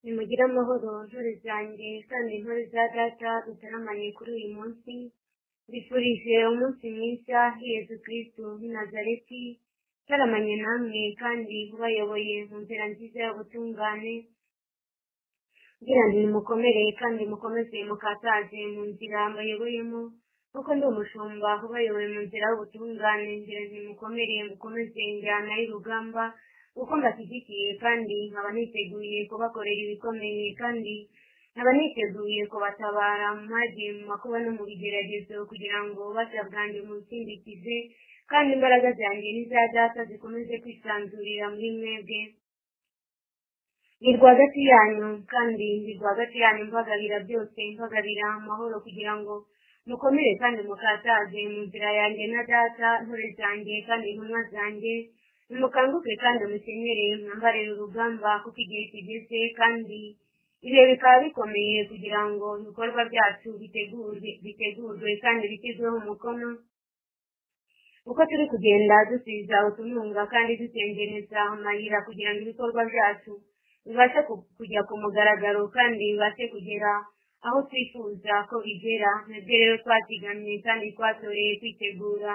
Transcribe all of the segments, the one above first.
Nimugire amahoro ntore zanjye kandi intore za data dutaramanye kuri uyu munsi. Mbifurije umunsi mwiza Yezu Kristu w'i Nazareti, utaramanye namwe kandi ubayoboye mu nzira nziza y'ubutungane. Ngira nti nimukomere kandi mukomeze mukataze mu nzira mbayoboyemo, kuko ndi umushumba ubayoboye mu nzira y'ubutungane. Ngira nti nimukomere mukomeze injyana y'urugamba, kuko mbashyigikiye kandi nkaba niteguye kubakorera ibikomeye, kandi nkaba niteguye kubatabara mu mage, mu makuba no mu bigeragezo, kugira ngo ububasha bwanjye mubusindikize, kandi imbaraga zanjye n'iza data zikomeze kwisanzurira muri mwebwe. Ndi rwagati yanyu kandi ndi rwagati yanyu mbagabira byose, mbagabira amahoro kugira ngo mukomere kandi mukataze mu nzira yanjye na data. Ntore zanjye kandi intumwa zanjye, nimukanguke kandi mukenyere, mwambarire urugamba, kuko igihe kigeze kandi ibihe bikaba bikomeye kugira ngo ibikorwa byacu bitegurwe kandi bishyirweho umukono. Uko turi kugenda dusiza utununga kandi dutengeneza amayira kugira ngo ibikorwa byacu bibashe kujya ku mugaragaro kandi bibashe kugera aho twifuza ko bigera. Nabyo rero twatigamye kandi twatoreye kwitegura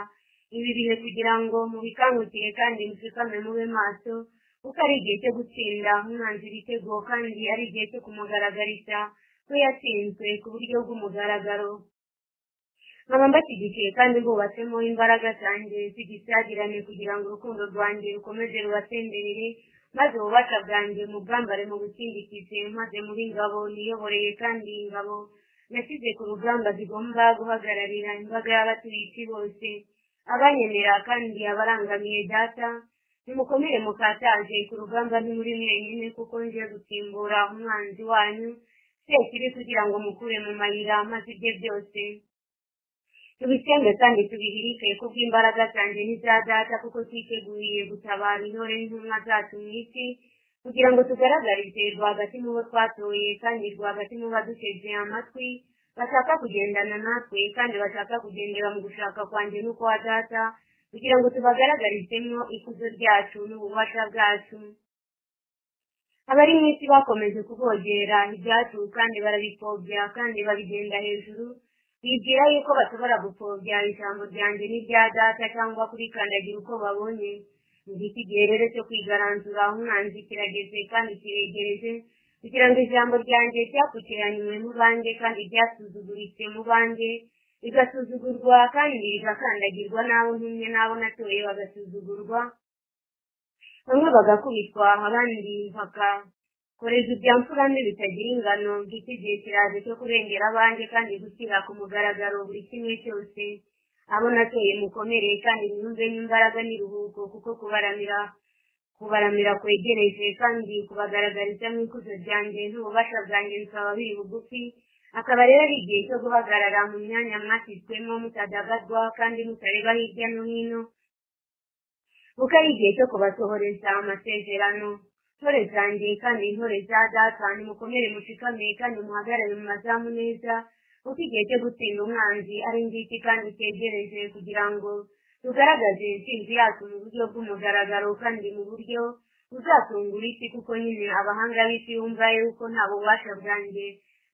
ibi bihe kugira ngo mubikangukire kandi mushikame mube maso, kuko ari igihe cyo gutsinda umwanzi ibitego kandi ari igihe cyo kumugaragariza ko yatsinzwe ku buryo bw'umugaragaro. Nkaba mbashyigikiye kandi mbubatsemo imbaraga zanjye z'igisagirane kugira ngo urukundo rwanjye rukomeze rubasenderere, maze ububasha bwanjye mubwambare mubusindikize, maze muri ingabo niyoboreye kandi ingabo nashyize ku rugamba zigomba guhagararira imbaga y'abatuye isi bose, abanyemera kandi abarangamiye data. Nimukomere mukataje ku rugamba, ntimuri mwenyine, kuko nje gutsimbura umwanzi wanyu Sekibi kugira ngo mukure mu mayira, maze ibye byose tubisenge kandi tubihirike kubw'imbaraga zanjye n'iza data, kuko twiteguye gutabara intore n'intumwa zacu mu isi, kugira ngo tugaragarize rwagati mu bo twatoye kandi rwagati mu baduteze amatwi bashaka kugendana natwe kandi bashaka kugendera mu gushaka kwanjye n'ukwa data, kugira ngo tubagaragarizemo ikuzo ryacu n'ububasha bwacu. Abari mu isi bakomeje kuvogera ibyacu kandi barabipfobya kandi babigenda hejuru, bibwira yuko bashobora gupfobya ijambo ryanjye n'irya data cyangwa kurikandagira uko babonye. Ngiki igihe rero cyo kwigaranzura umwanzi kirageze kandi kiregereje, kugira ngo ijambo ryanjye ryapfukiranywe mu banjye kandi ryasuzuguritse mu banjye, rigasuzugurwa kandi rigakandagirwa n'abo ntumye n'abo natoye bagasuzugurwa, bamwe bagakubitwa abandi bakakoreza ibya mfura mbi bitagira ingano. Ngiki igihe kiraje cyo kurengera abanjye kandi gushyira ku mugaragaro buri kimwe cyose. Abo natoye mukomere kandi mwumve n'imbaraga n'iruhuko, kuko kubaramira kwegereje kandi kubagaragariza mu ikuzo ryanjye n'ububasha bwanjye bikaba biri bugufi. Akaba rero ari igihe cyo guhagarara mu myanya mwashyizwemo mutadagadwa kandi mutareba hirya no hino, kuko ari igihe cyo kubasohoreza amasezerano. Ntore zanjye kandi intore za data, nimukomere mushikame kandi muhagarare mu mazamu neza, kuko igihe cyo gutsinda umwanzi ari ngiki kandi cyegereje, kugira ngo tugaragaze intsinzi yacu mu buryo bw'umugaragaro kandi mu buryo buzatungura isi, kuko nyine abahanga b'isi bumva yuko nta bubasha bwanjye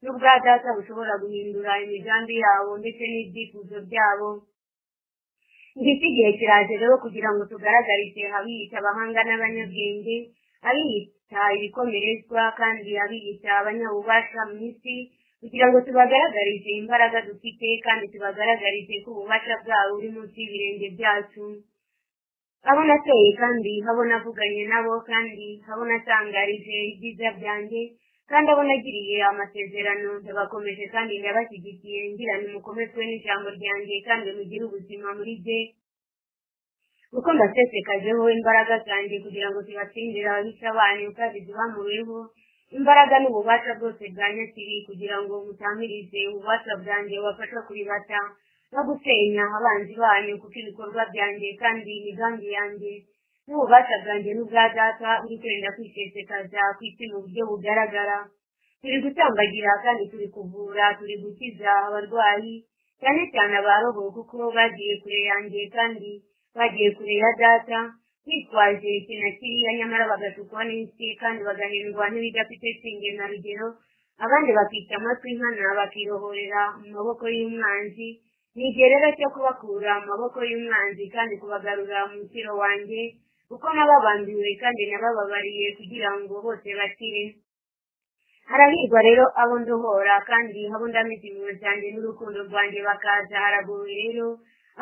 n'ubwa data bushobora guhindura imigambi yabo ndetse n'ibyifuzo byabo. Ngiki igihe kiraje rero kugira ngo tugaragarize abiyita abahanga n'abanyabwenge, abiyita ibikomerezwa kandi abiyita abanyabubasha mu isi, kugira ngo tubagaragarize imbaraga dufite kandi tubagaragarize ko ububasha bwabo buri munsi y'ibirenge byacu. Abo natoye kandi abo navuganye nabo kandi abo natangarije ibyiza byanjye kandi abo nagiriye amasezerano, ndabakomeje kandi ndabashyigikiye, ngira nimukomezwe n'ijambo ryanjye kandi mugire ubuzima muri bye, kuko mbasesekajeho imbaraga zanjye kugira ngo zibatsindire ababisha banyu kandi zibamureho imbaraga n'ububasha bwose bwa nyakibi, kugira ngo mutamirize ububasha bwanjye bubafasha kuribata no gusenya abanzi banyu, kuko ibikorwa byanjye kandi imigambi yanjye n'ububasha bwanjye n'ubwa data buri kwenda kwisesekaza ku isi mu buryo bugaragara. Turi gutambagira kandi turi kuvura, turi gukiza abarwayi, cyane cyane abarobo, kuko bagiye kure yanjye kandi bagiye kure ya data. Bitwaje iki na kiriya, nyamara bagatukwa n'isi kandi bagahendwa n'ibidafite shinge na rugero. Abandi bakica amatwi nkana, bakirohorera mu maboko y'umwanzi. Ni igihe rero cyo kubakura mu maboko y'umwanzi kandi kubagarura mu mukiro wanjye, kuko nababambiwe kandi nabababariye kugira ngo bose bakire. Harahirwa rero abo ndohora kandi abo ndamiza impuhwe zanjye n'urukundo rwanjye bakaza. Haragowe rero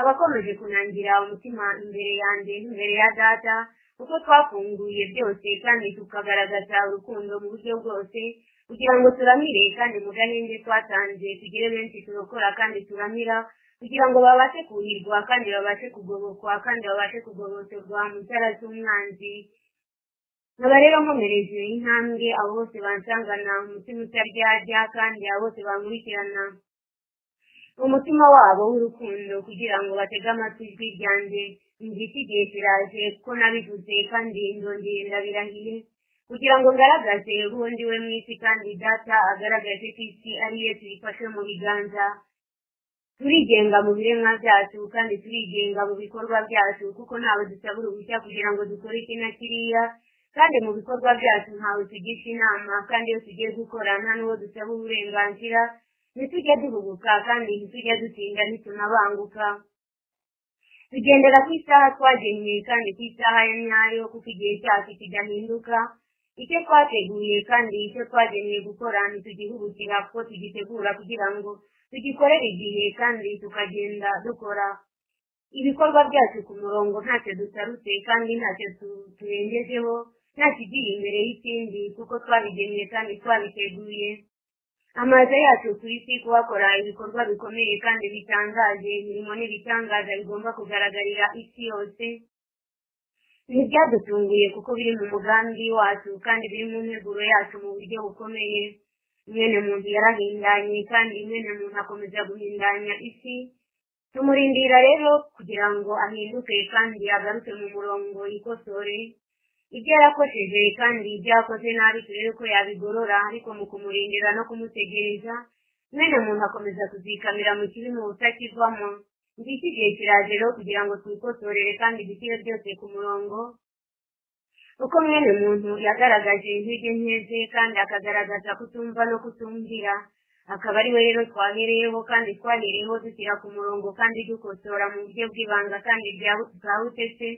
abakomeje kunangira umutima imbere yanjye n'imbere ya data, kuko twafunguye byose kandi tukagaragaza urukundo mu buryo bwose kugira ngo turamire, kandi mu gahenge twatanze tugire benshi turokora kandi turamira, kugira ngo babashe kuhirwa kandi babashe kugobokwa kandi babashe kugobotorwa mu nzara z'umwanzi. Nkaba rero nkomereje intambwe abo bose bansangana umutima utaryarya, kandi abo bose bankurikirana umutima wabo w'urukundo, kugira ngo batege amatwi ijwi ryanjye. Ngiki igihe kiraje, kuko nabivuze kandi ndongeye ndabirahiye, kugira ngo ngaragaze uwo ndi we mu isi, kandi data agaragaze ko isi ari ye tuyifashe mu biganza. Turigenga mu biremwa byacu kandi turigenga mu bikorwa byacu, kuko ntawe dusaba uruhushya kugira ngo dukore iki na kiriya, kandi mu bikorwa byacu ntawe tugisha inama, kandi iyo tugiye gukora nta n'uwo dusaba uburenganzira. Ntitujya duhubuka kandi ntitujya dutinda, ntitunabanguka. Tugendera ku isaha twagennye kandi ku isaha ya nyayo, kuko igihe cyacu kidahinduka. Icyo twateguye kandi icyo twagennye gukora ntitugihubukira, kuko tugitegura kugira ngo tugikorere igihe, kandi tukagenda dukora ibikorwa byacu ku murongo, ntacyo dutarutse kandi ntacyo turengejeho, nta kigiye imbere y'ikindi, kuko twabigennye kandi twabiteguye. Amazi yacu ku isi kuhakora ibikorwa bikomeye kandi bitangaje, imirimo n'ibitangaza bigomba kugaragarira isi yose. Ntibyadutunguye kuko biri mu mugambi wacu kandi biri mu nteguro yacu mu buryo bukomeye. Mwene muntu yarahindanye kandi mwene muntu akomeza guhindanya isi. Tumurindira rero kugira ngo ahinduke kandi agaruke mu murongo, yikosore ibyo yarakosheje kandi ibyo yakoze nabi turebe ko yabigorora. Ariko mu kumurindira no kumutegereza, mwene muntu akomeza kuzikamira mu kibi mu butakivamo. Ngiki igihe kiraje rero kugira ngo twikosorere kandi dushyire byose ku murongo, uko mwene muntu yagaragaje intege nke ze kandi akagaragaza kutumva no kutumvira, akaba ari we rero twahereyeho kandi twahereyeho dushyira ku murongo kandi dukosora mu buryo bw'ibanga kandi bwa butese,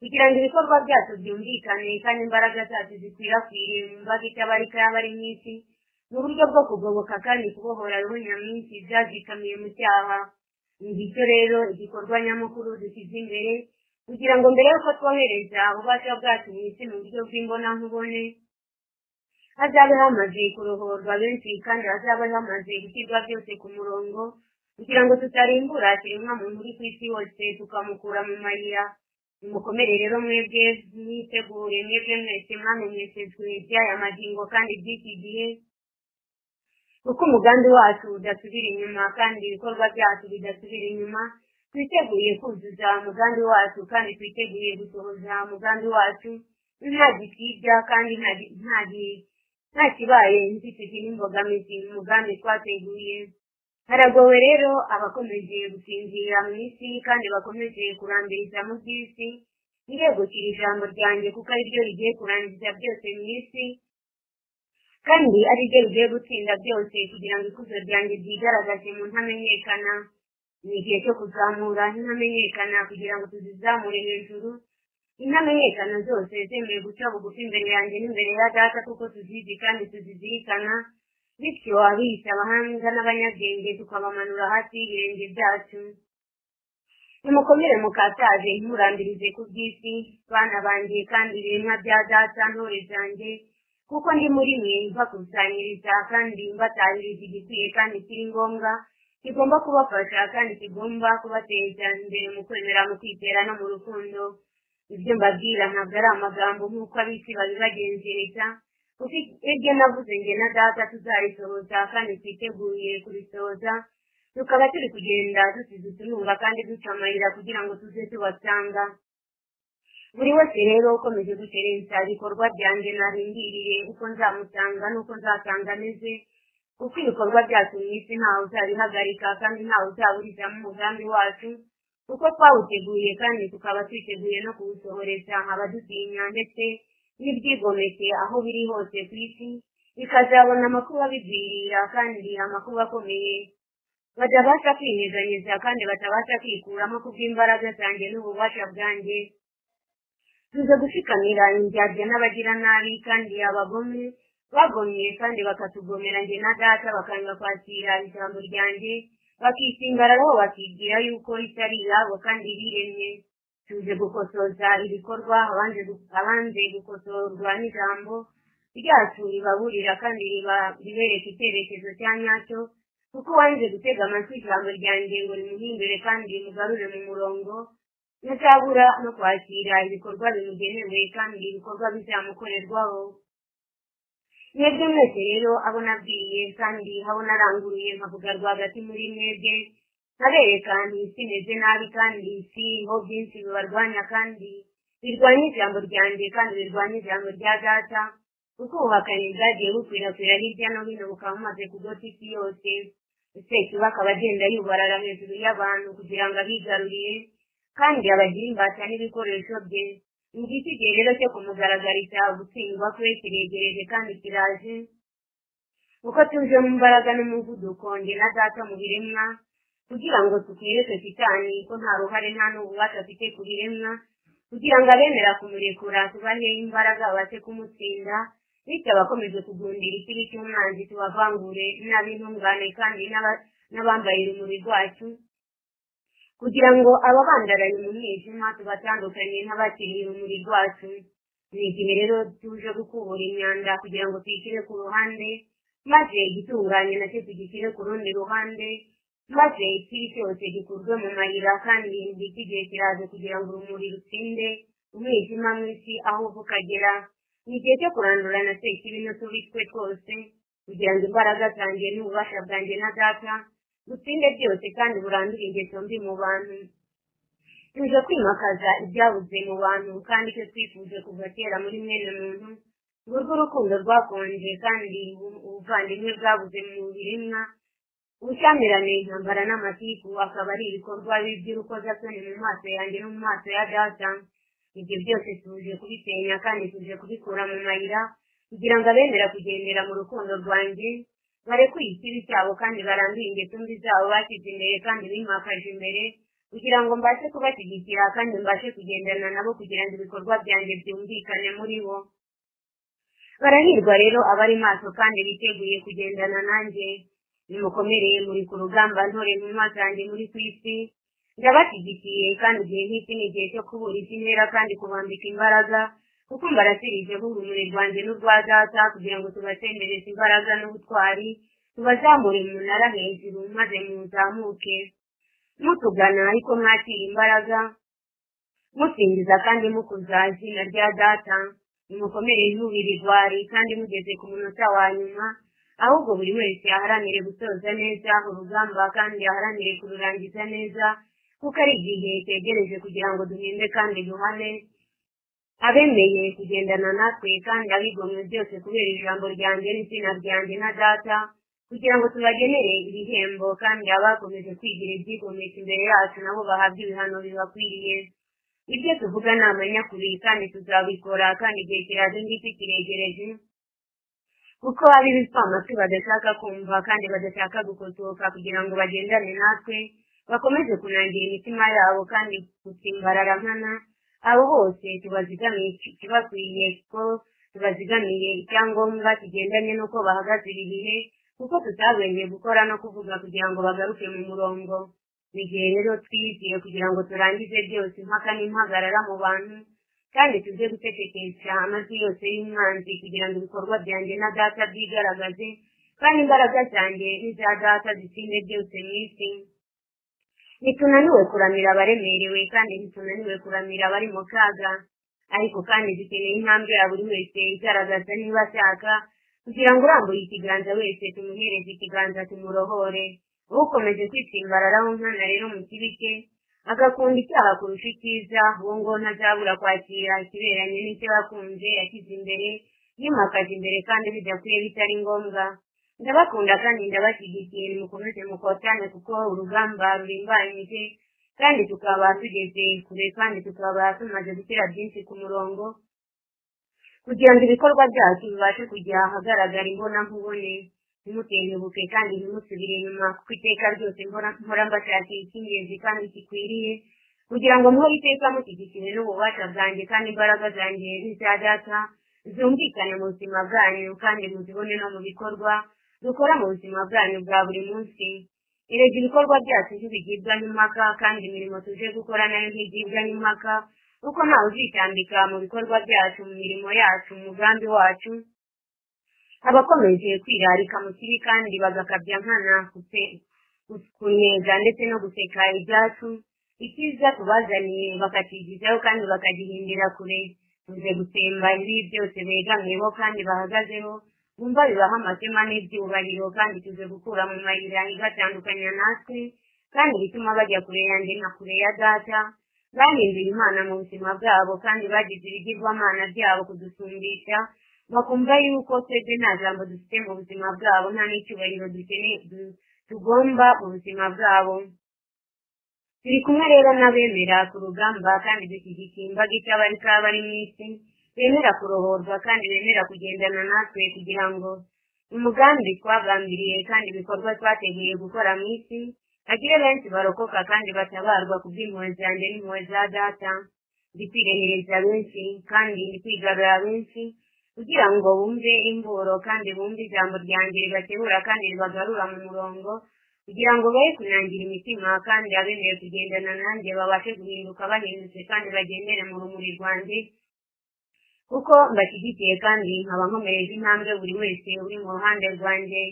kugira ngo ibikorwa byacu byumvikane kandi imbaraga zacu zikwirakwire mu mbaga itabarika y'abari mu isi, mu buryo bwo kugoboka kandi kubohora roho nyamwinshi byazikamiye mu cyaha. Ngicyo rero igikorwa nyamukuru dushyize imbere, kugira ngo mbere y'uko twohereza ububasha bwacu mu isi mu buryo bw'imbonankubone, hazabe hamaze kurohorwa benshi kandi hazabe hamaze gushyirwa byose ku murongo, kugira ngo tutarimbura kiremwa muntu uri ku isi hose tukamukura mu mayira. Nimukomere rero mwebwe mwitegure, mwebwe mwese mwamenyeshejwe iby'aya magingo kandi by'iki gihe, kuko umugambi wacu udasubira inyuma kandi ibikorwa byacu bidasubira inyuma. Twiteguye kuzuza umugambi wacu kandi twiteguye gusohoza umugambi wacu, nta gikibya kandi nta kibaye inzitizi n'imbogamizi mu mugambi twateguye. Haragowe rero abakomeje gusinzira mu isi kandi bakomeje kurambiriza mu by'isi. Niregukira ijambo ryanjye kuko ari ryo rigiye kurangiza byose mu isi, kandi ari ryo rigiye gutsinda byose, kugira ngo ikuzo ryanjye ryigaragaze mu ntamenyekana. Ni igihe cyo kuzamura intamenyekana kugira ngo tuzizamure hejuru. Intamenyekana zose zemeye guca bugufi imbere yanjye n'imbere ya data, kuko tuzizi kandi tuzizirikana. Bityo abiyita abahanga n'abanyabwenge tukabamanura hasi y'ibirenge byacu. Nimukomere mukataze, ntimurambirize ku by'isi, bana banjye kandi ibiremwa bya data, ntore zanjye, kuko ndi muri mwe mbakusanyiriza kandi mbatahiriza igikwiye kandi kiri ngombwa, kigomba kubafasha kandi kigomba kubateza imbere mu kwemera, mu kwizera no mu rukundo. Ibyo mbabwira ntabwo ari amagambo nk'uko ab'isi babibagenzereza, kuko ibyo navuze njye na data tuzarisohoza kandi twiteguye kurisohoza, tukaba turi kugenda dusize utununga kandi duca amayira kugira ngo tuze tubasanga. Buri wese rero ukomeje gukerensa ibikorwa byanjye narindiriye uko nzamusanga n'uko nzasanga ameze, kuko ibikorwa byacu mu isi ntawe uzabihagarika kandi ntawe uzaburizamo umugambi wacu, Kuko twawuteguye kandi tukaba twiteguye no kuwusohoreza abadutinya ndetse n'ibyigomeke aho biri hose ku isi, bikazabona amakuba bigwirira kandi amakuba akomeye batabasha kwinyeganyeza kandi batabasha kwikuramo kubw'imbaraga zanjye n'ububasha bwanjye. Tuze gushikamira indyarya n'abagiranabi kandi abagome bagomye kandi bakatugomera njye na data, bakanga kwakira ijambo ryanjye, bakisimbararaho bakibwira yuko isi ari iyabo kandi biremye. Tuje gukosoza ibikorwa abanze gukosorwa n'ijambo ryacu ribaburira kandi ribereka icyerekezo cya nyacyo, kuko uwanze gutega amatwi ijambo ryanjye ngo rimuhindure kandi rimugarure mu murongo, ntazabura no kwakira ibikorwa bimugenewe kandi ibikorwa bizamukorerwaho. Mwebwe mwese rero abo nabwiye kandi abo naranguruye nkavuga rwagati muri mwebwe, nkabereka nti isi imeze nabi kandi isi iriho byinshi bibarwanya kandi birwanya ijambo ryanjye kandi birwanya ijambo rya data, kuko ubuhakanyi bwagiye bukwirakwira hirya no hino bukaba bumaze kugota isi yose. Sekibi akaba agenda yubarara hejuru y'abantu kugira ngo abigarurire kandi abagire imbata n'ibikoresho bye. Ngiki igihe rero cyo kumugaragariza gutsindwa kwe kiregereje kandi kiraje, kuko tuje mu mbaraga n'umuvuduko njye na data mu biremwa, kugira ngo tukwereke Shitani ko nta ruhare nta n'ububasha afite ku biremwa, kugira ngo abemera kumurekura tubahe imbaraga babashe kumutsinda, bityo abakomeje kugundira ikibi cy'umwanzi tubavangure n'ab'intungane kandi n'abambaye urumuri rwacu, kugira ngo ababandaraye mu mwijima tubatandukanye n'abakiriye urumuri rwacu. Ni igihe rero tuje gukubura imyanda kugira ngo tuyishyire ku ruhande, maze igitunganye nacyo tugishyire ku rundi ruhande, maze ikibi cyose gikurwe mu mayira, kandi ngiki igihe kiraje kugira ngo urumuri rutsinde umwijima mu isi aho uva ukagera. Ni igihe cyo kurandurana sekibi n'utubi twe twose, kugira ngo imbaraga zanjye n'ububasha bwanjye na data butsinde byose kandi burandure ingeso mbi mu bantu. Tuje kwimakaza ibyabuze mu bantu kandi icyo twifuje kuva kera muri mwene muntu, ngurwo urukundo rwakonje kandi ubuvandimwe bwabuze mu biremwa, ubushyamirane, intambara n'amatiku akaba ari ibikorwa by'urukozasoni mu maso yanjye no mu maso ya data. Ibyo byose tuje kubisenya kandi tuje kubikura mu mayira, kugira ngo abemera kugendera mu rukundo rwanjye barekuye ikibi cyabo kandi baranduye ingeso mbi zabo bashyize imbere kandi bimakaje imbere, kugira ngo mbashe kubashyigikira kandi mbashe kugendana nabo kugira ngo ibikorwa byanjye byumvikane muri bo. Barahirwa rero abari maso kandi biteguye kugendana nanjye. Nimukomereye muri ku rugamba, ntore ntumwa zanjye muri ku isi, ndabashyigikiye kandi igihe nk'iki ni igihe cyo kubura isi ntera kandi kubambika imbaraga, kuko mbarasirijeho urumuri rwanjye n'urwa data kugira ngo tubasendereze imbaraga n'ubutwari, tubazamure mu munara hejuru maze muzamuke mutugana ariko mwakira imbaraga, musingiza kandi mukuza izina rya data. Nimukomere ntubirigwari kandi mugeze ku munota wa nyuma, ahubwo buri wese aharanire gusoza neza urugamba kandi aharanire kururangiza neza, kuko ari igihe cyegereje kugira ngo duhinde kandi duhane abemeye kugendana natwe kandi abigomwe byose kubera ijambo ryanjye n'izina ryanjye na data, kugira ngo tubagenere ibihembo, kandi abakomeje kwigira ibyigomeke imbere yacu nabo bahabwe ibihano bibakwiriye. Ibyo tuvuga ni amanyakuri kandi tuzabikora, kandi igihe kiraje ngiki kiregereje, kuko ab'ibipfamatwi badashaka kumva kandi badashaka gukosoka kugira ngo bagendane natwe, bakomeze kunangira imitima yabo kandi gutsimbarara nkana. Abo bose tubazigamiye ikibakwiye, ko tubazigamiye icyangombwa kigendanye n'uko bahagaze ibi bihe, kuko tutabwenge gukora no kuvuga kugira ngo bagaruke mu murongo. Ni igihe rero twiziye kugira ngo turangize byose impaka n'impagarara mu bantu, kandi tuze gucecekesha amajwi yose y'umwanzi kugira ngo ibikorwa byanjye na data byigaragaze, kandi imbaraga zanjye n'iza data zitsinde byose mu isi. Ntitunaniwe kuramira abaremerewe kandi ntitunaniwe kuramira abari mu kaga, ariko kandi dukeneye intambwe ya buri wese igaragaza niba ashaka, kugira ngo urambuye ikiganza wese tumuhereze ikiganza tumurohore. Ukomeje kwitsimbararaho nkana rero mu kibi cye, agakunda icyaha kurusha icyiza, uwo ngo ntazabura kwakira ikiberanye n'icyo yakunze yashyize imbere, yimakaje imbere kandi bidakwiye bitari ngombwa. Ndabakunda kandi ndabashyigikiye, nimukomeze mukotane kuko urugamba rurimbanyije, Kandi tukaba tugeze kure kandi tukaba tumaze gushyira byinshi ku murongo kugira ngo ibikorwa byacu bibashe kujya ahagaragara imbonankubone. Ntimutentebuke kandi ntimusubire inyuma, kuko iteka ryose mpora mbashakiye icy'ingenzi kandi gikwiriye, kugira ngo muhore iteka mushyigikiwe n'ububasha bwanjye kandi imbaraga zanjye n'iza data zumvikane mu buzima bwanyu kandi muzibone no mu bikorwa dukora mu buzima bwanyu bwa buri munsi. Erega ibikorwa byacu ntibigibwaho impaka, kandi imirimo tuje gukora nayo ntigibwaho impaka, kuko ntawe uzitambika mu bikorwa byacu, mu mirimo yacu, mu mugambi wacu. Abakomeje kwirarika mu kibi kandi bagakabya nkana kunnyega ndetse no guseka ibyacu, icyiza tubazaniye bakakigizaho kandi bakagihindira kure. Tuze gutsemba ibibi byose begamiyeho kandi bahagazeho, bumva bibaha amatema n'ibyubahiro, kandi tuze gukura mu mayira ibatandukanya natwe, kandi bituma bajya kure yanjye na kure ya data. Bahinduye Imana mu buzima bwabo kandi bagize ibigirwamana byabo kudusumbisha, bakumva yuko twebwe nta jambo dufite mu buzima bwabo, nta n'icyubahiro dukeneye tugomba mu buzima bwabo. Turi kumwe rero n'abemera ku rugamba kandi dushyigikiye imbaga itabarika bari mu isi, bemera kurohorwa kandi bemera kugendana natwe kugira ngo umugambi twagambiriye kandi ibikorwa twateguye gukora mu isi hagire benshi barokoka kandi batabarwa ku bw'impuhwe zanjye n'impuhwe za data. Ndi kwirehereza benshi kandi ndi kwigarura benshi kugira ngo bumve imburo kandi bumve ijambo ryanjye ribakebura kandi ribagarura mu murongo, kugira ngo be kunangira imitima kandi abemeye kugendana nanjye babashe guhinduka bahindutse kandi bagendere mu rumuri rwanjye, kuko mbashyigikiye kandi nkaba nkomereje intambwe buri wese uri mu ruhande rwanjye.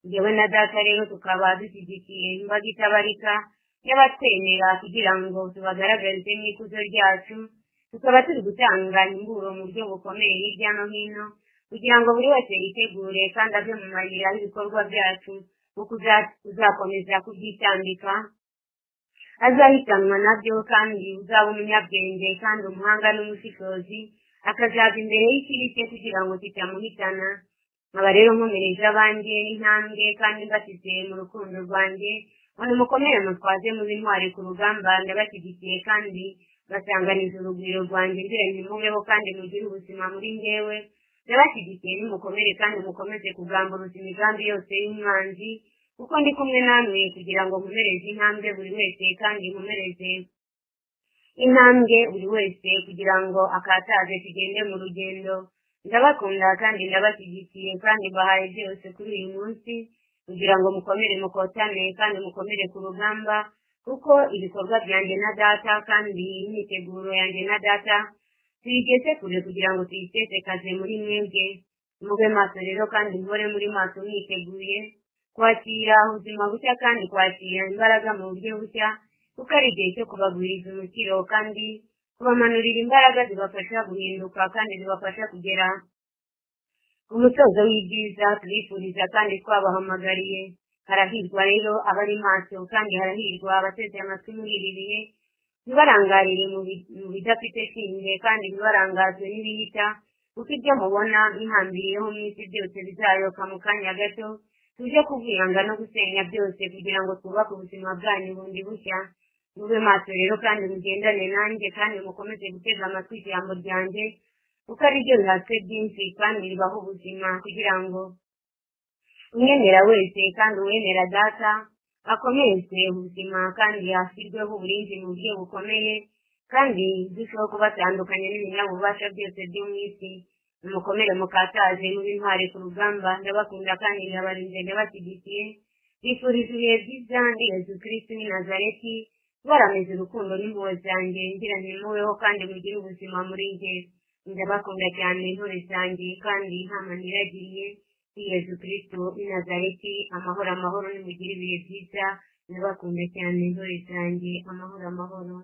Njyewe na data rero tukaba dushyigikiye imbaga itabarika y'abatwemera kugira ngo tubagaragarize n'ikuzo ryacu. Tukaba turi gutanga imburo mu buryo bukomeye hirya no hino kugira ngo buri wese yitegure kandi ave mu mayira y'ibikorwa byacu, kuko uzakomeza kubyitambika azahitanwa nabyo, kandi uzaba umunyabwenge kandi umuhanga n'umushishozi akazava imbere y'ikibi cye kugira ngo kitamuhitana. Nkaba rero nkomereje abanjye intambwe kandi mbashyize mu rukundo rwanjye, ngo nimukomere mutwaze mube intwari ku rugamba. Ndabashyigikiye kandi basanganiza urugwiro rwanjye, ngira nti mubeho kandi mugire ubuzima muri njyewe. Ndabashyigikiye, nimukomere kandi mukomeze kugamburuza imigambi yose y'umwanzi, kuko ndi kumwe namwe kugira ngo nkomereze intambwe buri wese kandi nkomereze intambwe buri wese kugira ngo akataze tugende mu rugendo. Ndabakunda kandi ndabashyigikiye kandi mbahaye byose kuri uyu munsi kugira ngo mukomere mukotane kandi mukomere ku rugamba, kuko ibikorwa byanjye na data kandi imyiteguro yanjye na data tuyigeze kure kugira ngo tuyisesekaze muri mwebwe. Mube maso rero kandi muhore muri maso mwiteguye kwakira ubuzima bushya kandi kwakira imbaraga mu buryo bushya, kuko ari igihe cyo kubagwiriza umukiro kandi kubamanurira imbaraga zibafasha guhinduka kandi zibafasha kugera ku musozo w'ibyiza tubifuriza kandi twabahamagariye. Harahirwa rero abari maso kandi harahirwa abateze amatwi muri ibi bihe, ntibarangarire mu bidafite shinge kandi ntibarangazwe n'ibihita, kuko ibyo mubona mwihambiriyeho mu isi byose bizayoka mu kanya gato. Tuje kuvuyanga no gusenya byose kugira ngo twubake ubuzima bwanyu bundi bushya. Mube maso rero kandi mugendane nanjye kandi mukomeze gutega amatwi ijambo ryanjye, kuko ari ryo rihatse byinshi kandi ribaha ubuzima, kugira ngo umwemera wese kandi uwemera data akomeze ubuzima kandi hashyirweho uburinzi mu buryo bukomeye, kandi ndusheho kubatandukanya n'ibinyabubasha byose byo mu isi. Mukomere mukataze mube intwari ku rugamba. Ndabakunda kandi ndabarinze, ndabashyigikiye, bifurije ibihe byiza. Ndi Yezu Kristu w'i Nazareti, barameze urukundo n'impuhwe zanjye, ngira nti mubeho kandi mugire ubuzima muri njye. Ndabakunda cyane intore zanjye kandi inama niragiriye. Ndi Yezu Kristu w'i Nazareti, amahoro amahoro, nimugire ibihe byiza. Ndabakunda cyane intore zanjye, amahoro amahoro.